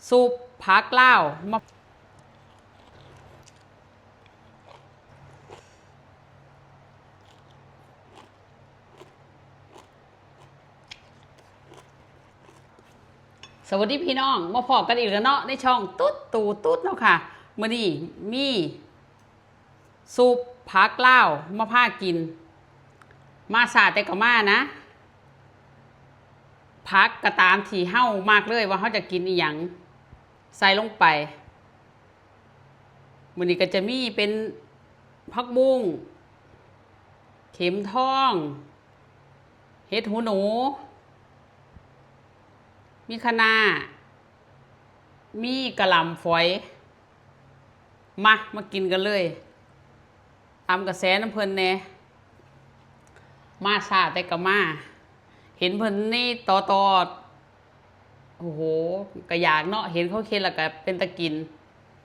ຊຸບຜັກລາວ ມາ ສະຫວັດດີພີ່ນ້ອງ ມາພໍ້ກັນອີກແລ້ວເນາະ ໃນຊ່ອງຕຸດຕູຕຸດເນາະຄ່ະ. ມື້ນີ້ມີຊຸບຜັກລາວມາພາກິນ. ມາຊ້າແຕ່ກໍມານະ. ຜັກກໍຕາມທີ່ເຮົາມັກເລີຍວ່າເຮົາຈະກິນອີ່ຫຍັງໃສ່ລົງໄປ. ມື້ນີ້ກໍຈະມີເປັນຜັກບຸ້ງ, ເຂັມທອງ, ເຫັດຫູໜູ, ມີຄະນ້າ, ມີກະຫຼ່ຳຝອຍ. ມາ ມາກິນກັນເລີຍ. ຕາມກະແສນຳເພິ່ນແດ່. ມາຊ້າແຕ່ກໍມາ. ເຫັນເພິ່ນໃນຕໍ່ໆ ໂອ້ໂຫ ກະຢາກເນາະ ເຫັນເຂົາເຮັດແລ້ວກະເປັນຕາກິນ.